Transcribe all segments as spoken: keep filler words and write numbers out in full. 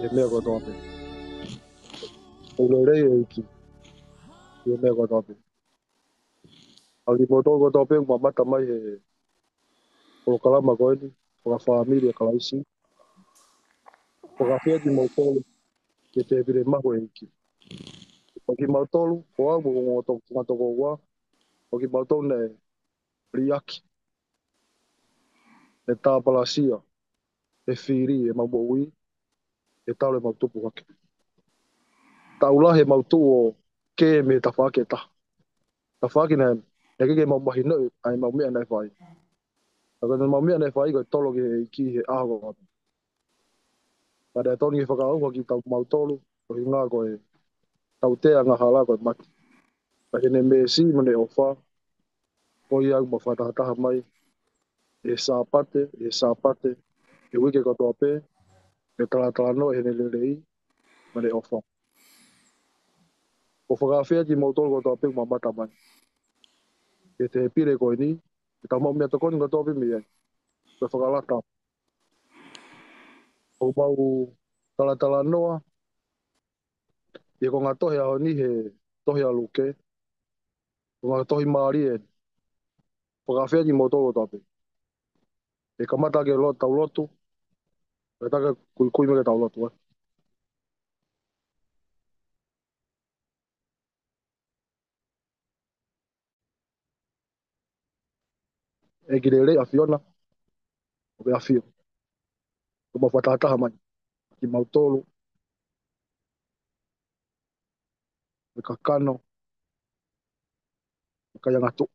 he meʻa kotoa pē. ʻOku lelei ʻEiki ʻi he meʻa kotoa pē. ʻA kimoutolu kotoa pē ʻoku mamata mai he polokalama ko eni, fakafāmili ʻa Kalaisi. Fakafeʻao kimoutolu ki he tēpile mahu ʻEiki. ʻO kimautolu, ko au mo hoku ongo tokoua, ʻo kimautolu naʻe liʻaki, ʻe tāpalasia, ʻe fili ʻemau moʻui, ʻe talu ʻemau tupu hake. Taʻu lahi ʻemau tuʻu ʻo kē mei he tafaʻaki ʻe taha. Tafaʻaki naʻe, naʻe ʻikai ke mau mahinoʻi ʻa ʻemau meʻa naʻe fai. Ka ko ʻemau meʻa naʻe fai ko e tolo ki he ʻEiki he ʻaho ko ē. Ka naʻe tonu ke fakaʻauha kimautolu, ko e ʻuhinga ko e tautea angahala ko e mate. Ka heʻene meesi mo ʻene ʻofa, ko ia ʻoku mau fakatahataha mai ʻi he Sāpate, ʻi he Sāpate, ʻi he uike kotoa pē, ke talatalanoa ʻi heʻene lelei mo ʻene ʻofa. ʻOku fakafeʻao kimoutolu kotoa pē ʻoku mamata mai he tēpile ko eni, ke tau maʻu meʻatokoni kotoa pē mei ai. Ko e fakalata. ʻOku mau talatalanoa ʻi he konga tohi ʻaho ni he tohi ʻa Luke. Ko e konga tohi mālie eni. Fakafeʻao kimoutolu kotoa pē. ʻE kamata ke lo-, tau lotu. ʻE taka kuikui mai ke tau lotu, ē. ʻEiki lelei ʻAfiona, ʻoku ke ʻafio. ʻOku mau fakatahataha mai kimautolu, ʻa e kakano, ʻa e kaiangatuʻa,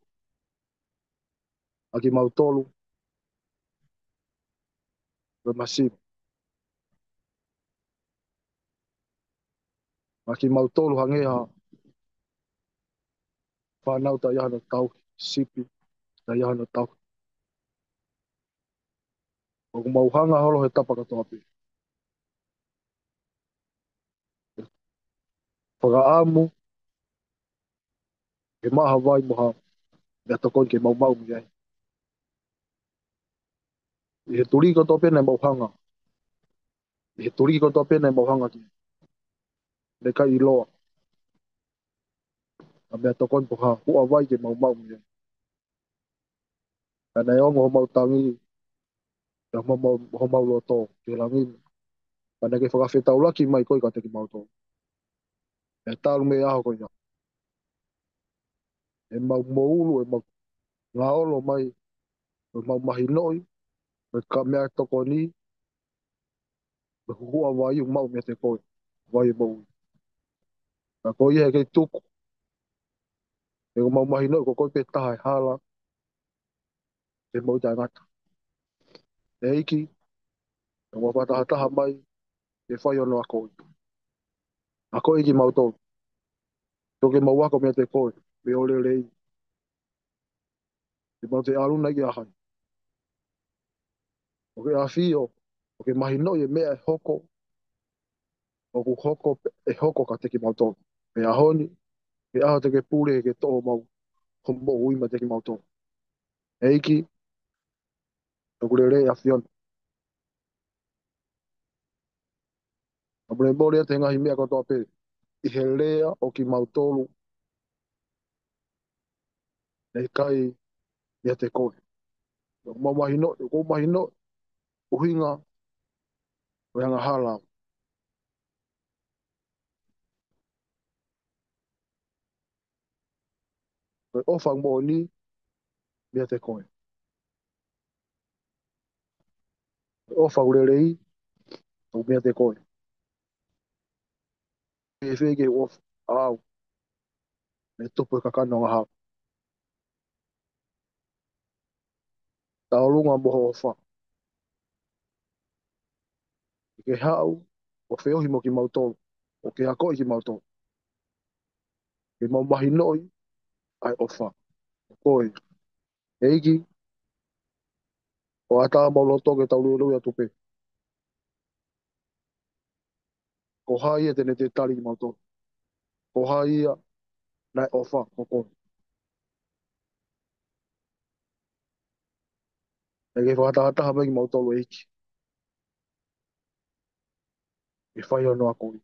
ʻa kimautolu, ʻa e masiva, ʻa kimautolu hangē ha fānau taʻe ʻi ai hano tauhi, sipi taʻe ʻi ai hano tauhi. ʻOku mau hanga holo he tapa kotoa pē. Fakaʻamu ke maʻu ha vai mo ha meʻatokoni ke mau maʻu mei ai. ʻI he tuliki kotoa pē naʻa mau hanga. ʻI he tuliki kotoa pē naʻa mau hanga ki ai, naʻe ʻikai ʻiloa ha meʻatokoni pe ha huʻa vai ke mau maʻu mei ai. Ka naʻe ongo homau tangi, ʻa homau, homau loto ki he langi ni. Ka naʻa ke fakafetaulaki mai koe kiate kimautolu. ʻE talu mei he ʻaho ko ia, ʻemau moʻulu, ʻemau ngaolo mai, ʻemau mahinoʻi, ʻa e meʻatokoni, ʻa e huʻa vai ʻoku maʻu meiate koe, vai ʻo e moʻui. Ka ko ia he kei tuku, he ʻoku mau mahinoʻi ko koe pē taha ʻe hala he moʻui taʻengata. ʻEiki, ʻoku mau fakatahataha mai ke fai hono akoʻi. Akoʻi kimautolu. Tuku ke mau ako meiate koe, mei ho lelei. Ke mau toe ʻalu nai ki ha ʻaho ni. ʻOku ke ʻafio, ʻoku ke mahinoʻi e meʻa ʻe hoko, ʻoku hoko, ʻe hoko kiate kimautolu. Mei he ʻaho ni, ki he ʻaho te ke pule, ke toʻo homau, homau moʻui meiate kimautolu. ʻEiki, ʻoku lelei ʻAfiona. ʻOku mau molemole atu he ngaahi meʻa kotoa pē, ʻi he lea ʻo kimautolu, naʻe ʻikai meiate koe. ʻOku mau mahino, ʻoku ou mahino, ʻuhinga ʻo e angahala. Ko e ʻofa moʻoni meiate koe. Ko e ʻofa lelei ʻoku meiate koe. Ke fai ke ʻofa au mei he tupu ʻo e kakano angahala. Tauʻolunga mo ho ʻofa. Ke haʻu ʻo feohi mo kimautolu, ʻo ke akoʻi kimautolu. Ke mau mahinoʻi ʻa e ʻofa ʻo koe. ʻEiki, ʻoku ʻatā homau loto ke tau luelue atu pē. Ko hai ia te ne tali kimautolu? Ko hai ia naʻe ʻofa ko koe? ʻEiki, fakatahataha mai kimautolu ʻEiki. ʻi he fai hono akoʻi.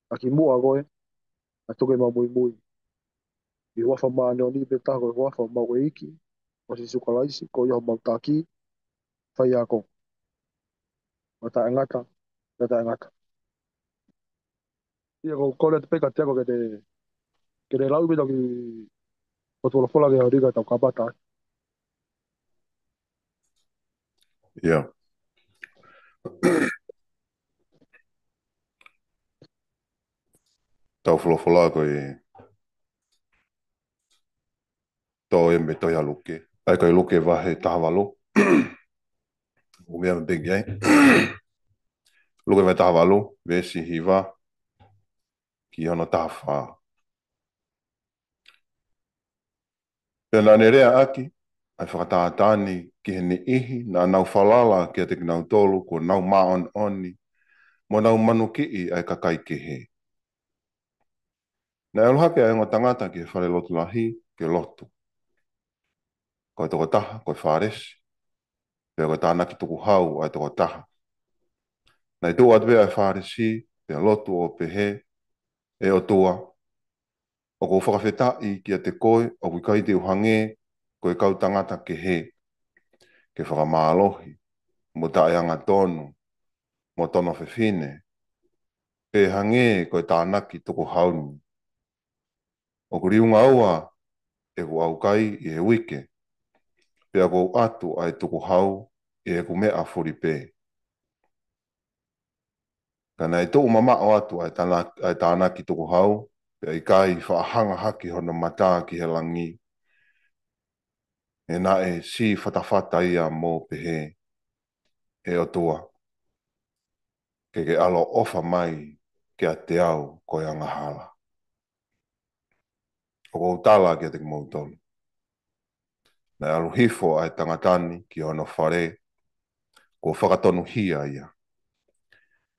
ʻA kimuʻa ko ē, ʻa tuku ke mau muimui. ʻI he huafa māʻoniʻoni pē taha ko e huafa ʻo mau ʻEiki, ʻo Sīsū Kalaisi, ko ia homau taki, faiako. ʻO taʻengata, ʻo taʻengata. ʻIa ko e kole atu pē ka te ako ke te, ke te lau pē toki ʻo folofola ke hori ka tau kapata. ʻIa. Tau folofola ko e tō e me tohi ʻa Luke. ʻAi ko e Luke vahe taha valu. ʻUmea me peki ai. Luke vahe taha valu, veesi hiva ki hono taha fā. Pea naʻa ne leaʻaki ʻa e fakatātā ni ki he niʻihi naʻa nau falala kiate kinautolu kuo nau māʻoniʻoni, mo nau manukiʻi ʻa e kakai kehe. Naʻe ʻalu hake ʻa e ongo tangata ki he fale lotu lahi ke lotu. Ko e tokotaha, ko e Fālesi, pea ko e tānaki tukuhau ʻa e tokotaha. Naʻe tuʻu atu pē ʻa e Fālesi, pea lotu ʻo pehē, ʻE ʻOtua, ʻoku ou fakafetaʻi kiate koe, ʻoku ʻikai te u hangē ko e kau tangata kehe, ke fakamālohi, mo taʻeangatonu, mo tono fefine, pe hangē ko e tānaki tukuhau ni. ʻOku liunga ua ʻeku ʻaukai ʻi he uike, pea ʻoku ou ʻatu ʻa e tukuhau ʻi heʻeku meʻa fuli pē. Ka naʻe tuʻu mamaʻo atu ʻa e tāna-, ʻa e tānaki tukuhau, pea ʻikai faʻa hanga hake hono mata ki he langi, he naʻe sī fatafata ia mo pehē, ʻE ʻOtua, ke ke ʻaloʻofa mai kiate au ko e angahala. ʻOku ou tala kiate kimoutolu, naʻe ʻalu hifo ʻa e tangata ni ki hono fale, kuo fakatonuhia ia,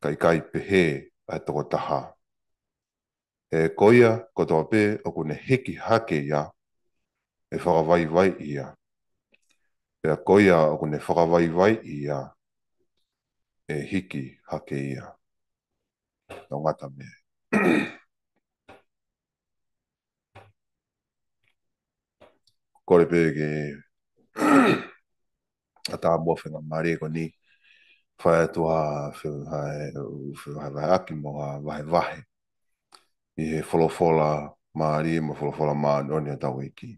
ka ʻikai pehē ʻa e tokotaha. He ko ia kotoa pē ʻoku ne hiki hake ia, ʻe fakavaivaiʻi ia. Pea ko ia ʻoku ne fakavaivaiʻi ia, ʻe hiki hake ia. Tau ngata mei ai. Kole pē ke ʻatā muʻa faingamālie ko eni, fai atu ha fe-, ha, fe-, ha vaheʻaki mo ha vahevahe ʻi he folofola mālie mo e folofola māʻoniʻoni ʻa hotau ʻEiki.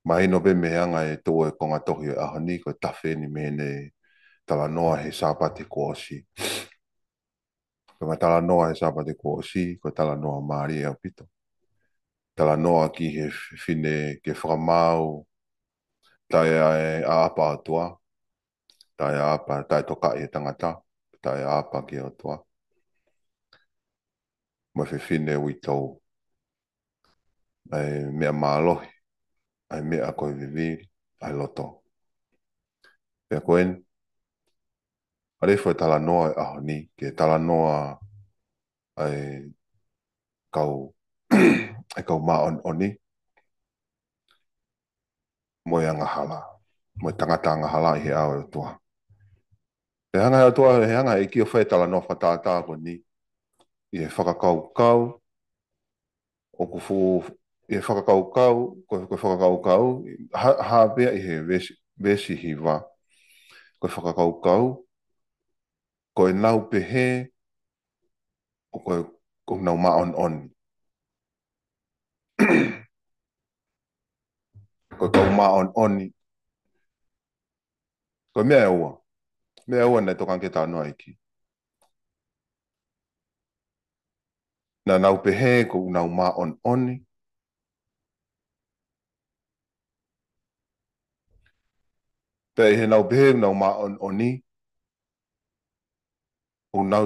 Mahino pē mei he anga e tuʻu e konga tohi ʻo e ʻaho ni, ko e tafe eni mei heʻene talanoa he Sāpate kuo ʻosi. Ko e talanoa he Sāpate kuo ʻosi, ko e talanoa mālie ʻaupito. Talanoa ki he fefine ke fakamaau taʻeʻapaʻapa ki he ʻOtua, taʻeʻapaʻapa, taʻetokaʻi e tangata, taʻeʻapaʻapa ki he ʻOtua. Mo e fefine uitou. ʻA e meʻa mālohi, ʻa e meʻa ko e vivili, ʻa e loto. Pea ko eni, ʻa e foʻi talanoa e ʻaho ni, ke talanoa ʻa e kau, ʻa e kau māʻoniʻoni, mo e angahala, mo e tangata angahala ʻi he ʻao ʻo e ʻOtua. He hanga he ʻOtua, he hanga ʻEiki ʻo fai e talanoa fakatātā ko eni, ʻi he fakakaukau, ʻoku fu-, ʻi he fakakaukau, ko, ko e fakakaukau, ha, ha pea ʻi he veesi, veesi hiva, ko e fakakaukau, ko ʻenau pehē, ʻoku, ʻoku nau māʻoniʻoni. Ko e kau māʻoniʻoni. Ko e meʻa ʻe ua. Meʻa ʻe ua naʻe tokanga ki ai e talanoa ʻEiki. Naʻa nau pehē ʻoku nau māʻoniʻoni. Pea ʻi heʻenau pehē ʻoku nau māʻoniʻoni, ʻoku nau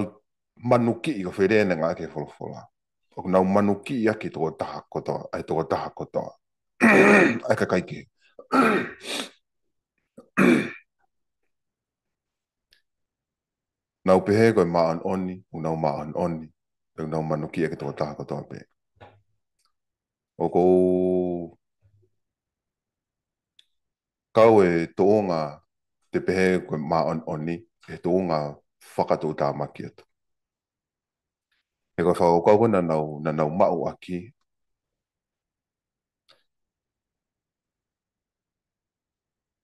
manukiʻi, ko e foʻi lea naʻe ngāueʻaki he folofola. ʻOku nau manukiʻi ʻaki e tokotaha kotoa, ʻa e tokotaha kotoa. ʻA e kakai kehe. Nau pehē ko e māʻoniʻoni, ʻoku nau māʻoniʻoni, ʻoku nau manukiʻi ʻaki e tokotaha kotoa pē. ʻOku ou kau he tuʻunga te pehē ko e māʻoniʻoni, he tuʻunga fakatuʻutāmaki atu. He ko e fakakaukau ko ē naʻa nau, naʻa nau maʻu ʻaki,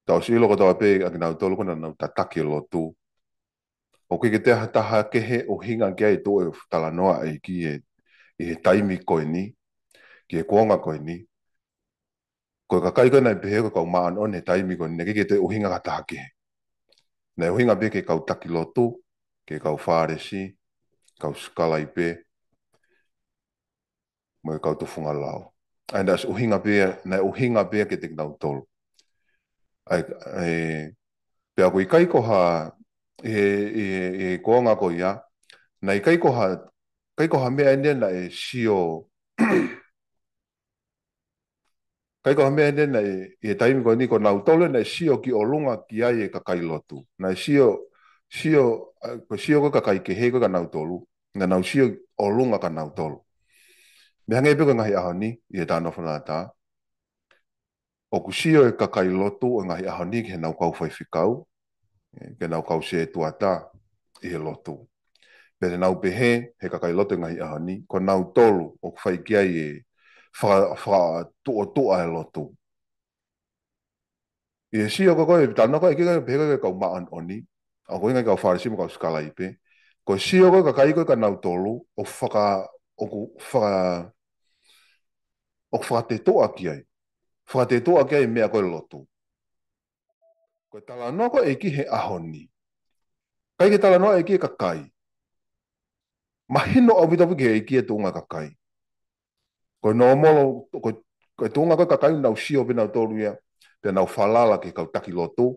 tau ʻosi ʻilo kotoa pē ʻa kinautolu ko ē naʻa nau tataki e lotu. ʻOku ʻikai ke toe ha taha kehe ʻuhinga ki ai e tuʻu e talanoa ʻa e ʻEiki ʻi he taimi ko eni, ki he kuonga ko eni. Ko e kakai ko ē naʻe pehē ko e kau māʻoniʻoni he taimi ko eni, naʻe ʻikai ke toe ʻuhinga ki ha taha kehe. Naʻe ʻuhinga pē ki he kau taki lotu, ki he kau Fālesi, kau sikalaipe, mo e kau tufunga lao. ʻA ia naʻe ʻosi ʻuhinga pē, naʻe ʻuhinga pē kiate kinautolu. ʻA ia, ē, pea ʻoku ʻikai ko ha, ʻi he, ʻi he, ʻi he kuonga ko ia, naʻe ʻikai ko ha, ʻikai ko ha meʻa eni naʻe sio, ʻikai ko ha meʻa eni naʻe, ʻi he taimi ko eni ko nautolu naʻe sio ki ʻolunga ki ai e kakai lotu. Naʻe sio, sio, ʻa, ko e sio ko ē kakai kehe ko ē kia nautolu. Naʻa nau sio ʻolunga kia nautolu. Meʻa hangē pē ko e ngaahi ʻaho ni, ʻi he talanoa fakatātā. ʻOku sio e kakai lotu ʻo e ngaahi ʻaho ni ki heʻenau kau faifekau, ē, ki heʻenau kau sētuata ʻi he lotu. Pea te nau pehē, he kakai lotu ʻo e ngaahi ʻaho ni, ko nautolu ʻoku fai ki ai e faka-, fakatuʻotuʻa e lotu. ʻI he sio ko ē, ko e talanoa ko ē, ʻikai ke pehē ko e kau māʻoniʻoni, ʻa ko e ʻuhinga ki he kau Fālesi mo e kau sikalaipe. Ko e sio ko ē kakai ko ē kia nautolu, ʻoku faka-, ʻoku faka-, ʻoku fakatetuʻa ki ai. Fakatetuʻa ki ai e meʻa ko ē lotu. Ko e talanoa ko ē ʻEiki he ʻaho ni. ʻIkai ke talanoa ʻEiki he kakai. Mahino ʻaupito pē ki he ʻEiki e tuʻunga kakai. Ko e nōmolo, ko, ko e tuʻunga ko ē kakai nau sio pē nautolu ia, pea nau falala ki he kau taki lotu,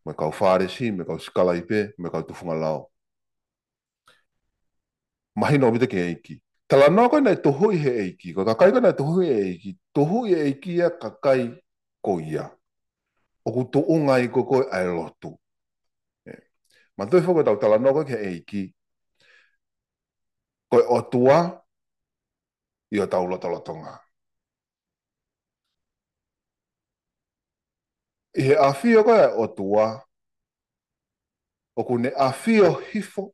mo e kau Fālesi, mo e kau sikalaipe, mo e kau tufunga lao. Mahino ʻaupito ki he ʻEiki. Talanoa ko ē naʻe tuhuʻi he ʻEiki, ko e kakai ko ē naʻe tuhuʻi he ʻEiki, tuhuʻi he ʻEiki ia kakai ko ia. ʻOku tuʻunga ai ko ē ʻa e lotu. Ē. Manatuʻi foki ʻetau talanoa ko ē ki he ʻEiki. Ko e ʻOtua, ʻi hotau lotolotonga. ʻI he ʻafio ko ē ʻa e ʻOtua, ʻoku ne ʻafio hifo,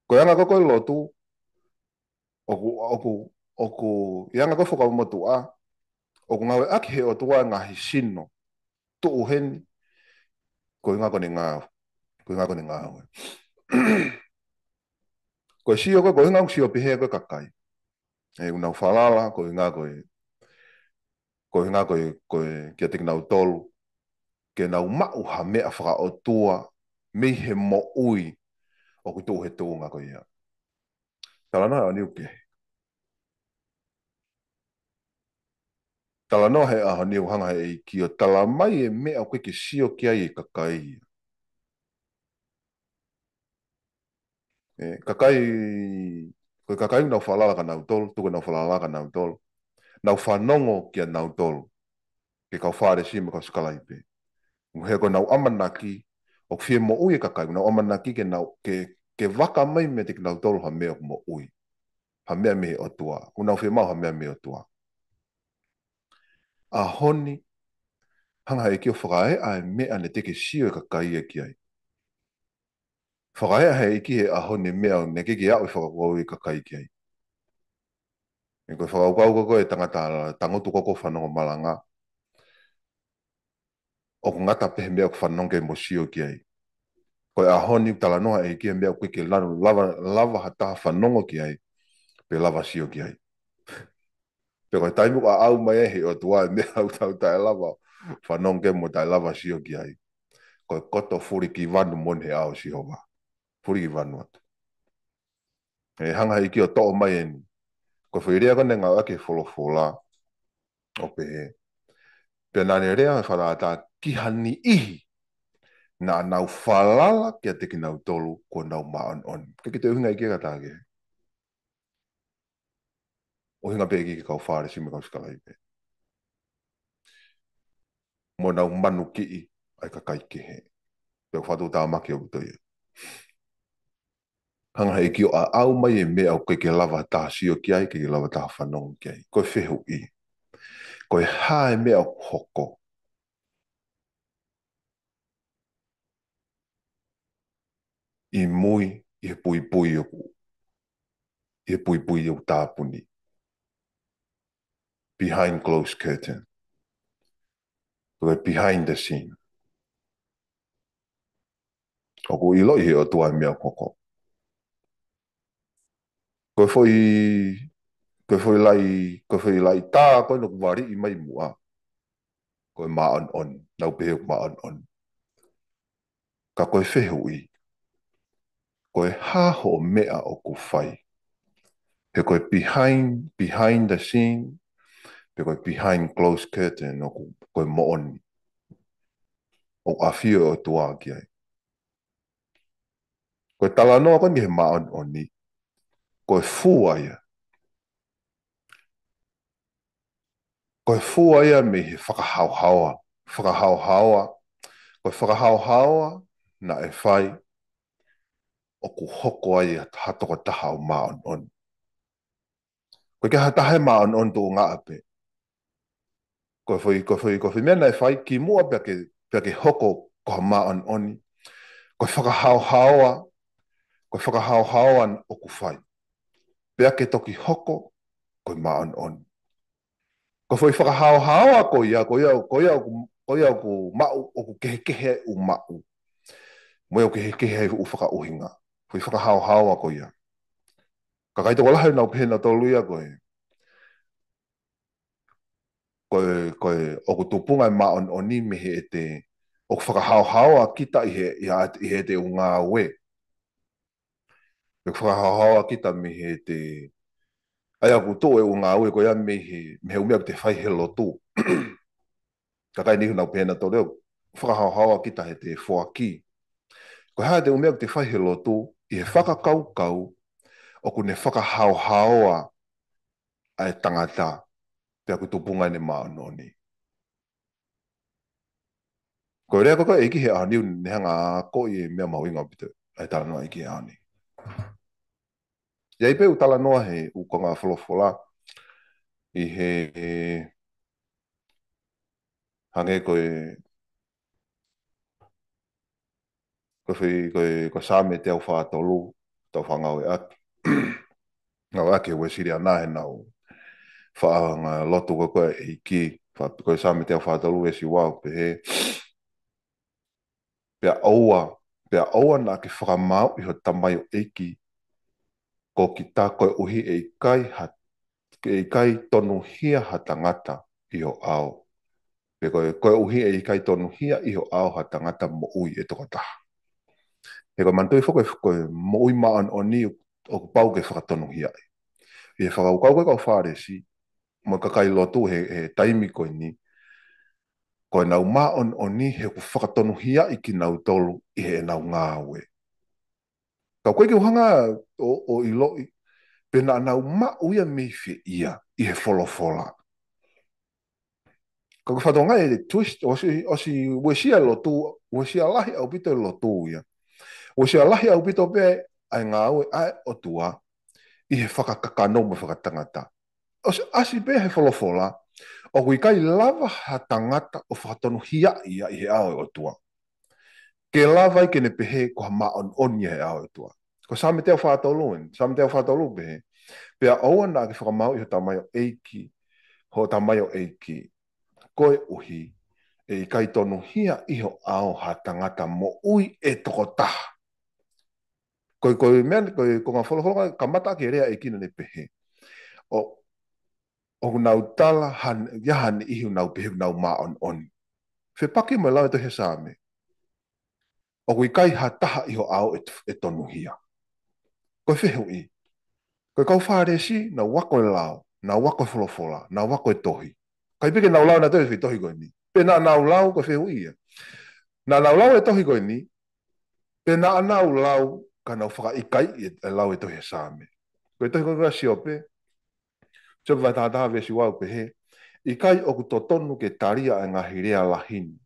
ko e anga ko ē ko e lotu, ʻoku, ʻoku, ʻoku, ʻi he anga ko ē fakamotuʻa, ʻoku ngāueʻaki he ʻOtua e ngaahi sino, tuʻu heni, ko e ʻuhinga ko ʻene ngāue, ko e ʻuhinga ko ʻene ngāue. Ko e sio ko ē, ko e ʻuhinga ʻoku sio pehē ko ē kakai. ʻE, ʻoku nau falala, ko e ʻuhinga ko e, ko e ʻuhinga ko e, ko e, kiate kinautolu, ke nau maʻu ha meʻa fakaʻotua, mei he moʻui, ʻoku tuʻu he tuʻunga ko ia. Talanoa ʻa e ʻaho ni ʻoku kehe. Talanoa he ʻaho ni ʻoku hanga he ʻEiki ʻo tala mai e meʻa ʻoku ʻikai ke sio ki ai e kakai. ʻE, kakai, ko e kakai ʻoku nau falala kia nautolu, tuku ʻenau falala kia nautolu. Nau fanongo kia nautolu. Ki he kau Fālesi mo e kau sikalaipe. He ko ʻenau ʻamanaki, ʻoku fie moʻui e kakai, ʻenau ʻamanaki ke nau, ke, ke vaka mai meiate kinautolu ha meʻa ʻoku moʻui. Ha meʻa mei he ʻOtua. ʻOku nau fie maʻu ha meʻa mei he ʻOtua. ʻAho ni, hanga he ʻEiki ʻo fakaeʻa e meʻa naʻe teʻeki sio e kakai ia ki ai. Fakaeʻa he ʻEiki he ʻaho ni e meʻa naʻe ʻikai ke aʻu e fakakaukau e kakai ki ai. ʻE ko e fakakaukau ko ē ko e tangata tangutu ko ē ko e fanongo malanga. ʻOku ngata pē he meʻa ʻoku fanongo ki ai mo sio ki ai. Ko e ʻaho ni talanoa e ʻEiki he meʻa ʻoku ʻikai ke lava, lava, lava ha taha fanongo ki ai, pe lava sio ki ai. Pe ko e taimi ʻoku ʻaʻau mai ai he ʻOtua e meʻa ʻoku tau taʻelava fanongo ki ai mo taʻelava sio ki ai. Ko e koto fulikivanu moʻoni he ʻao ʻo Sihova. Fulikivanu atu. ʻE hanga he ʻEiki ʻo toʻo mai eni. Ko e foʻi lea ko ē naʻe ngāueʻaki he folofola. ʻO pehē. Pea naʻa ne lea he fakatātā ki ha niʻihi. Naʻa nau falala kiate kinautolu kuo nau māʻoniʻoni. ʻIkai ke toe ʻuhinga e ʻEiki ki ha taha kehe. ʻUhinga pē ki he kau Fālesi mo e kau sikalaipe. Mo ʻenau manukiʻi ʻa e kakai kehe. Pea ʻoku fakatuʻutāmaki ʻaupito ia. Hanga he ʻEiki ʻo ʻaʻau mai e meʻa ʻoku ʻikai ke lava ha taha sio ki ai, ʻikai ke lava ha taha fanongo ki ai. Ko e fehuʻi. Ko e hā e meʻa ʻoku hoko. ʻi mui, ʻi he puipui ʻoku, ʻi he puipui ʻoku tāpuni. Behind closed curtain. Ko e behind the scene. ʻOku ʻiloʻi he ʻOtua e meʻa ʻoku hoko. Ko e foʻi, ko e foʻi laʻi, ko e foʻi laʻi tā, ko e noku wari ʻi mai muʻa. Ko e māʻoniʻoni, naʻu pehē ʻoku māʻoniʻoni. Ka ko e fehuʻi, ko e hā hoʻo meʻa ʻoku fai. He ko e behind, behind the scene, pe ko e behind closed curtain ʻoku, ko e moʻoni. ʻOku ʻafio e ʻOtua ki ai. Ko e talanoa ko eni he māʻoniʻoni, ko e fua ia. Ko e fua ia mei he fakahaohaoa, fakahaohaoa, ko e fakahaohaoa naʻe fai ʻoku hoko ai ha tokotaha ʻoku māʻoniʻoni. Ko e ke ha taha ʻe māʻoniʻoni tuʻunga pē. Ko e foʻi, ko e foʻi, ko e foʻi meʻa naʻe fai kimuʻa pea ke, pea ke hoko ko ha māʻoniʻoni. Ko e fakahaohaoa, ko e fakahaohaoa ʻoku fai. Pea ke toki hoko ko e māʻoniʻoni. Ko e foʻi fakahaohaoa ko ia, ko ia, ko ia ʻoku, ko ia ʻoku maʻu, ʻoku kehekehe ʻoku maʻu. Mo ia ʻoku kehekehe ʻoku fakaʻuhinga. Foʻi fakahaohaoa ko ia. Kakai tokolahi naʻu pehē naʻa tolu ia ko e. Ko e, ko e, ʻoku tupunga e māʻoniʻoni mei heʻete, ʻoku fakahaohaoa kita ʻi he, ʻi ha, ʻi heʻete ʻū ngāue. ʻOku fakahaohaoa kita mei heʻete, ʻa ia ʻoku tuʻu e ʻū ngāue ko ia mei he, mei he ʻū meʻa ʻoku te fai he lotu. Kakai ni naʻu pehē naʻa tolu ia, fakahaohaoa kita heʻete foaki. Ko e hā e ʻū meʻa ʻoku te fai he lotu, ʻi he fakakaukau, ʻoku ne fakahaohaoa ʻa e tangata, pea ʻoku tupunga ʻene māʻoniʻoni. Ko e lea ko ē ʻa e ʻEiki he ʻaho ni ʻoku ne hanga ʻo akoʻi e meʻa mahuʻinga ʻaupito, ʻa e talanoa ʻa e ʻEiki he ʻaho ni. ʻI ai pē ʻū talanoa he ʻū konga folofola, ʻi he, hangē ko e, ko e foʻi, ko e, ko e Saame teau fā tolu, tau faʻa ngāueʻaki. Ngāueʻaki he Uēsiliana he naʻu faʻa ngāue lotu ko ē ʻa e ʻEiki, fa-, ko e Saame teau fā tolu veesi ua ʻoku pehē. Pea ʻoua, pea ʻoua naʻa ke fakamāuʻi ho tamaioʻeiki ko kita koeʻuhi ʻe ʻikai ha, ʻe ʻikai tonuhia ha tangata ʻi ho ʻao. Pe ko e, koeʻuhi ʻe ʻikai tonuhia ʻi ho ʻao ha tangata moʻui ʻe toko taha. He ko e manatuʻi foki ko e, ko e moʻui māʻoniʻoni ʻoku pau ke fakatonuhiaʻi. ʻI he fakakaukau ko ē ʻa e kau Fālesi, mo e kakai lotu he, he taimi ko eni, ko ʻenau māʻoniʻoni he ʻoku fakatonuhiaʻi kinautolu ʻi heʻenau ngāue. Ka ʻoku ʻikai ke u hanga ʻo, ʻo ʻiloʻi, pe naʻa nau maʻu ia mei fē ia, ʻi he folofola. Ka ko e fatongia e twist, ʻosi, ʻosi uesia lotu, uesia lahi ʻaupito e lotu ia. Uesia lahi ʻaupito pē ʻa e ngāue ʻa e ʻOtua, ʻi he fakakakano mo e fakatangata. ʻOsi ʻasi pē he folofola, ʻoku ʻikai lava ha tangata ʻo fakatonuhiaʻi ia ʻi he ʻao ʻo e ʻOtua. Ke lava ai ke ne pehē ko ha māʻoniʻoni ia he ʻao ʻo e ʻOtua. Ko e Saame teau fā tolu eni, Saame teau fā tolu pehē. Pea ʻoua naʻa ke fakamāuʻi ho tamaioʻeiki, ho tamaioʻeiki. Koeʻuhi, ʻe ʻikai tonuhia ʻi ho ʻao ha tangata moʻui ʻe toko taha. Ko e, ko e meʻa, ko e, ko e ngaahi folofola, kamata ʻaki e lea ʻa e ʻEiki naʻa ne pehē. ʻO, ʻoku nau tala, han-, ia ha niʻihi ʻoku nau pehē ʻoku nau māʻoniʻoni. Fepaki mo e lau ʻa e tohi Saame. ʻOku ʻikai ha taha ʻi ho ʻao ʻe, ʻe tonuhia. Ko e fehuʻi. Ko e kau Fālesi, nau ako e lao, nau ako e folofola, nau ako e tohi. ʻIkai pē ke nau lau nautolu e foʻi tohi ko eni. Pe naʻa nau lau ko e fehuʻi ia. Naʻa nau lau e tohi ko eni, pe naʻa nau lau ka nau fakaʻikaiʻi e, e lau e tohi Saame. Ko e tohi ko ē ʻa Siope, Siope vahe taha taha veesi ua ʻoku pehē, ʻikai ʻoku totonu ke talia ʻa e ngaahi lea lahi ni.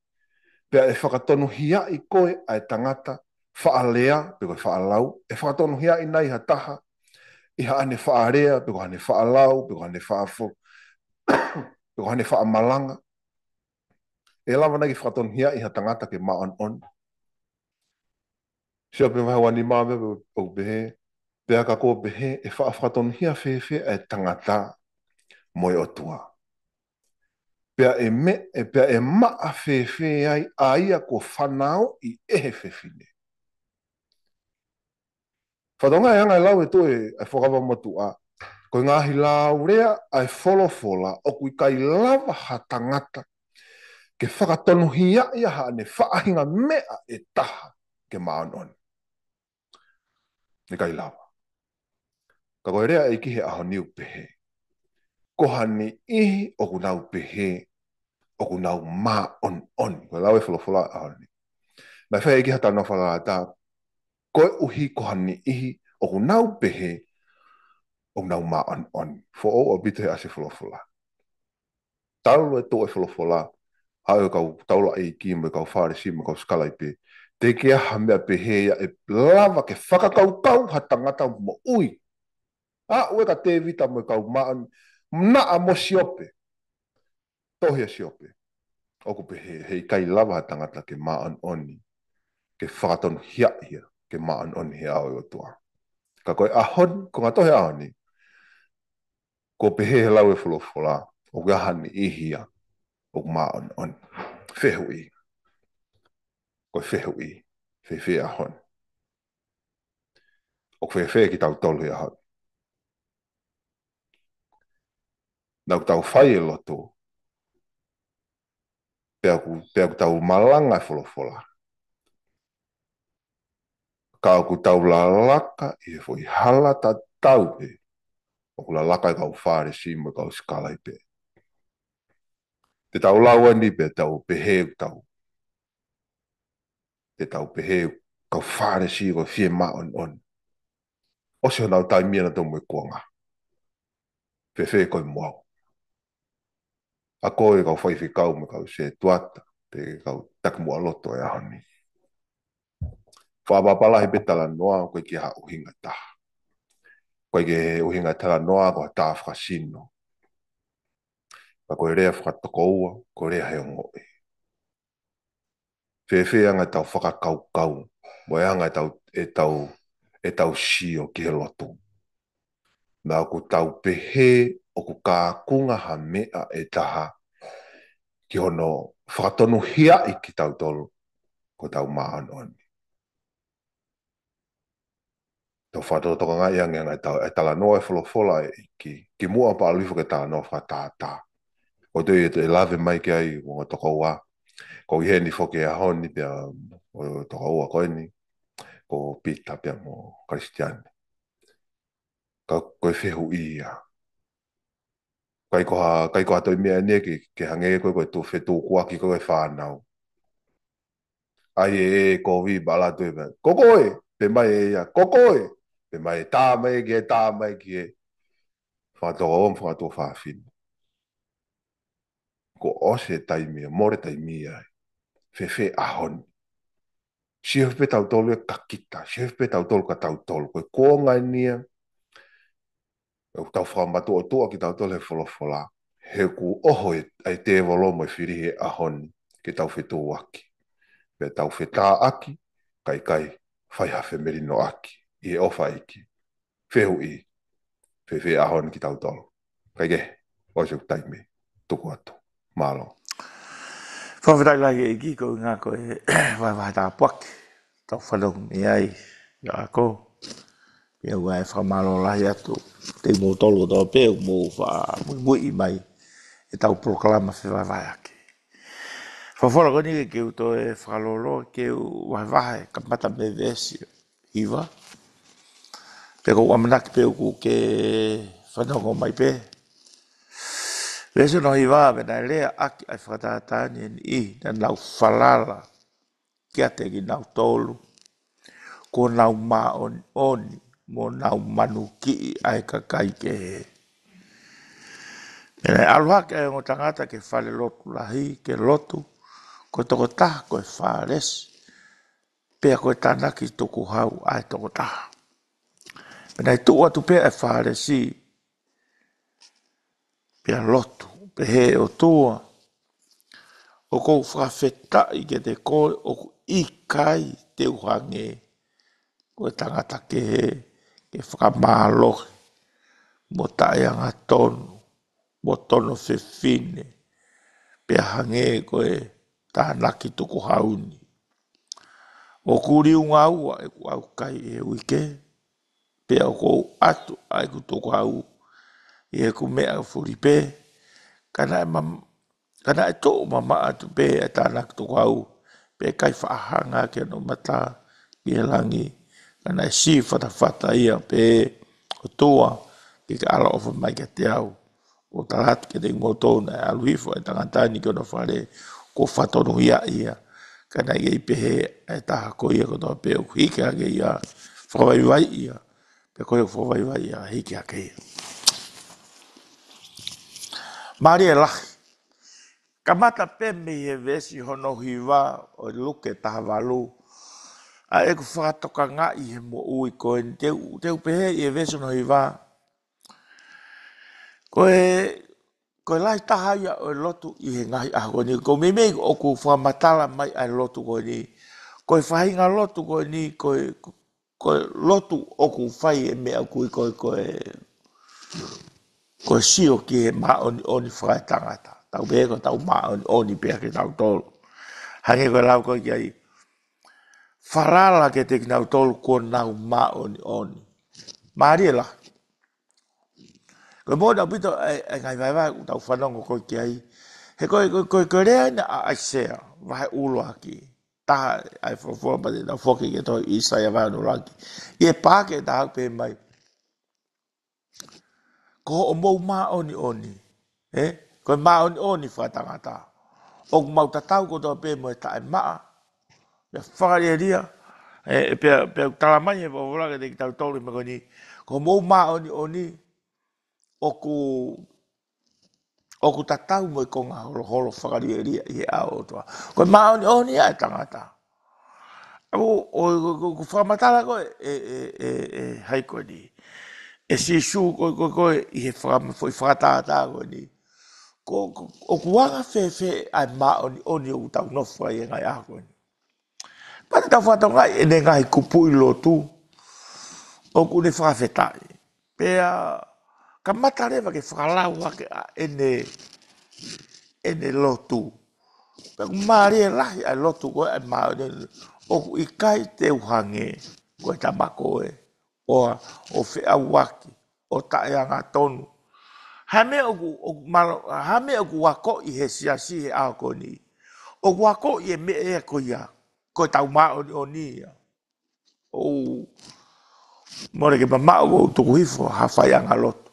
Pea ʻe fakatonuhiaʻi koe ʻa e tangata faʻa lea, pe ko e faʻa lau, ʻe fakatonuhiaʻi nai ha taha, ʻi haʻane faʻa lea, pe ko haʻane faʻa lau, pe ko haʻane faʻa fo-, pe ko haʻane faʻa malanga. ʻE lava nai ke fakatonuhiaʻi ha tangata ke māʻoniʻoni. Siope vahe uanima, pea ʻoku pehē, pea ka kuo pehē, ʻe faʻa fakatonuhia fēfē ʻa e tangata mo e ʻOtua? Pea ʻe me, ʻe pea ʻe maʻa fēfē ai ʻa ia kuo fanauʻi ʻe he fefine? Fatongia e anga e lau ʻe tuʻu ʻa e Fuakava Motuʻa, ko e ngaahi laulea ʻa e folofola ʻoku ʻikai lava ha tangata ke fakatonuhiaʻi ia haʻane faʻahinga meʻa ʻe taha ke māʻoniʻoni. ʻIkai lava. Ka ko e lea ʻa e ʻEiki he ʻaho ni ʻoku pehē, ko ha niʻihi ʻoku nau pehē ʻoku nau māʻoniʻoni. Ko e lau ʻa e folofola he ʻaho ni. Naʻe fai ʻe he ʻEiki ha talanoa fakalata, koeʻuhi ko ha niʻihi ʻoku nau pehē ʻoku nau māʻoniʻoni. Foʻou ʻaupito he ʻasi e folofola. Talu e toʻo e folofola, haʻu e kau taulaʻeiki mo e kau Fālesi mo e kau sikalaipe, teʻeki ai ha meʻa pehē ia ʻe lava ke fakakaukau ha tangata moʻui. Aʻu ē kia Tēvita mo e kau māʻoniʻoni, naʻa mo Siope. Tohi ʻa Siope. ʻOku pehē, he ʻikai lava ha tangata ke māʻoniʻoni, ke fakatonuhiaʻi ia ke māʻoniʻoni he ʻao ʻo e ʻOtua. Ka ko e ʻaho ni, ko e ngaahi tohi ʻaho ni, kuo pehē he lau ʻa e folofola, ʻoku ʻi ai ha niʻihi ia ʻoku māʻoniʻoni. Fehuʻi. Ko e fehuʻi, fēfē ʻaho ni? ʻOku fēfē kitautolu he ʻaho ni? Naʻa tau fai e lotu, pea ʻoku, pea ʻoku tau malanga e folofola, ka ʻoku tau lalaka ʻi he foʻi hala tatau pē ʻoku lalaka e kau Fālesi mo e kau sikalaipe. Te tau lau eni pea tau pehē ʻoku tau, te tau pehē ʻoku kau Fālesi ko e fie māʻoniʻoni. ʻOsi honau taimi ʻanautolu mo e kuonga. Fēfē koe mo au? ʻA koe kau faifekau mo e kau sētuata, pe kau takimuʻa lotu he ʻaho ni. Fakapapālangi pē talanoa, ʻoku ʻikai ke ʻi ai ha ʻuhinga ʻe taha. ʻOku ʻikai ke ʻuhinga talanoa ko ha tā fakasino. Ka ko e lea fakatokoua, ko e lea he ongoʻi. Fēfē anga ʻetau fakakaukau, mo e anga ʻetau, ʻetau, ʻetau sio ki he lotu? Naʻa ʻoku tau pehē ʻoku kākunga ha meʻa ʻe taha ki hono fakatonuhiaʻi kitautolu ko ʻetau māʻoniʻoni. Tau fakatokangaʻi ange ʻa e tau, ʻa e talanoa ʻa e folofola ʻa e ʻEiki, kimuʻa pea ʻalu hifo ki he talanoa fakatātā. ʻOku toe, toe lave mai ki ai ʻa e ongo tokoua. Ko eni foki he ʻaho ni pea ʻa e ongo tokoua ko eni, ko Pita pea mo Kalisitiane. Ka ko e fehuʻi ia. ʻIkai ko ha, ʻikai ko ha toe meʻa eni ke, ke hangē ko e, ko e tuʻu fetukuaki ko e fānau. ʻAi ē, ē, kovi, bala toe mai. Ko koe, pehē mai ʻe ia, ko koe, pehē mai ē, tā mai ki hē, tā mai ki hē. Fakatokoua mo fakatuofāfine. Kuo ʻosi e taimi, mole taimi ai. Fēfē ʻaho ni? Sio pē tautolu ē kia kita, sio pē tautolu kia tautolu. Ko e kuonga eni ia, ʻoku tau fakamatuʻotuʻa kitautolu he folofola. He ʻoku ʻoho e, ʻa e tēvolo mo e fili he ʻaho ni ke tau fetuʻuaki. Pea tau fetāʻaki, kae ʻikai fai ha femelinoʻaki ʻi he ʻofa ʻa e ʻEiki. Fehuʻi, fēfē ʻaho ni kitautolu? Kae kehe, ʻosi ʻeku taimi, tuku atu. Mālō. Fakafetaʻi lahi ʻEiki, ko e ʻuhinga ko e vahevahe tāpuaki tau fanongo mei ai, ʻa ko. Pea ʻoku ou fakamālō lahi atu kiate kimoutolu kotoa pē ʻoku mou faʻa muimui mai ʻetau polokalama fevahevaheʻaki. Folofola ko eni ke u toe fakalōloa ke u vahevahe kamata mei he veesi hiva. Pea ʻoku ou ʻamanaki pē ʻoku ke fanongo mai pē. Veesi hono hiva, pea naʻe lea ʻaki ʻa e fakatātā ni ʻe he niʻihi naʻa nau falala kiate kinautolu, kuo nau māʻoniʻoni mo nau manukiʻi ʻa e kakai kehe. Pea naʻe ʻalu hake ʻa e ongo tangata ki he falelotu lahi ke lotu, ko e tokotaha ko e Fālesi, pea ko e tānaki tukuhau ʻa e tokotaha. Pea naʻe tuʻu atu pē ʻa e Fālesi, pea lotu, pehē, ʻOtua, ʻoku ou fakafetaʻi kiate koe ʻoku ʻikai te u hangē ko e tangata kehe ke fakamālohi mo taʻeangatonu mo tono fefine, pea hangē ko e tānaki tukuhau ni. ʻOku liunga ua ʻeku ʻaukai he uike, pea ʻoku ou ʻatu ʻa ʻeku tukuhau ʻi heʻeku meʻa fuli pē, ka naʻe ma-, ka naʻe tuʻu mamaʻo atu pē ʻa e tānaki tukuhau, pea ʻikai faʻa hanga ʻaki hono mata ki he langi, ka naʻe sī fatafata ia pē, ʻOtua, ke ke ʻaloʻofa mai kiate au. ʻO tala atu kiate kimoutolu naʻe ʻalu hifo ʻa e tangata ni ki hono fale, kuo fakatonuhiaʻi ia. Ka naʻe ʻikai pehē ʻa e taha ko ia kotoa pē ʻoku hiki hake ia, fakavaivai ia. Pea ko ia ʻoku fakavaivai ia, hiki hake ia. Mālie lahi. Kamata pē mei he veesi hono hiva ʻo e Luke taha valu. ʻA ʻeku fakatokangaʻi he moʻui ko eni, te u, te u pehē ʻi he veesi hono hiva. Ko e, ko e lahi taha ia ʻo e lotu ʻi he ngaahi ʻaho ko eni. Ko e meimei ʻoku fakamatala mai ʻa e lotu ko eni. Ko e faʻahinga lotu ko eni, ko e, ko e lotu ʻoku fai e meʻa ʻoku ui ko e, ko e, ko e sio ki he māʻoniʻoni fakaetangata. Tau pehē ko ʻetau māʻoniʻoni pē ʻa kitautolu. Hangē ko e lau ko ē ki ai. Falala kiate kinautolu kuo nau māʻoniʻoni. Mālie lahi. Ko e moʻoni ʻaupito ʻa e, ʻa e ngaahi vaivai ʻoku tau fanongo ko ē ki ai. He ko e, ko e, ko e, ko e lea ʻena ʻa ʻAisea, vahe ʻuluaki. Taha ʻa e folofola pea te tau foki ki he tohi ʻAisea vahe ʻuluaki. ʻI he paaki ʻe taha ʻoku pehē mai. Ko hoʻomou māʻoniʻoni, ē? Ko e māʻoniʻoni fakatangata. ʻOku mau tatau kotoa pē mo e taʻemaʻa. Pea fakalielia, ē, pea, pea tala mai he folofola kiate kitautolu he meʻa ko eni. Ko hoʻomou māʻoniʻoni, ʻoku, ʻoku tatau mo e konga holoholo fakalielia ʻi he ʻao ʻo e ʻOtua. Ko e māʻoniʻoni ʻa e tangata. ʻO, ʻo, ʻo, ʻo, ʻoku fakamatala ko ē, ʻe, ʻe, ʻe, ʻe, hai ko eni. ʻE Sīsū ko ē, ko ē, ko ē, ʻi he fakama-, foʻi fakatātā ko eni. Ko, ko, ʻoku anga fēfē ʻa e māʻoniʻoni ʻoku tau nofo ai he ngaahi ʻaho ko eni. Pea te tau fakatokangaʻi ʻene ngaahi kupuʻi lotu. ʻOku ne fakafetaʻi. Pea kamata leva ke fakalau hake ʻa ʻene, ʻene lotu. Pea ʻoku mālie lahi ʻa e lotu ko ē ʻa e māʻoniʻoni. ʻOku ʻikai te u hangē ko e tama ko ē. ʻO, ʻo feʻauaki, ʻo taʻeangatonu. Ha meʻa ʻoku, ʻoku malo-, ha meʻa ʻoku akoʻi he siasi he ʻaho ko eni. ʻOku akoʻi e meʻa ia ko ia. Ko ʻetau māʻoniʻoni ia. ʻOu mole ke mamaʻo ʻoku ou tuku hifo ha faiʻanga lotu.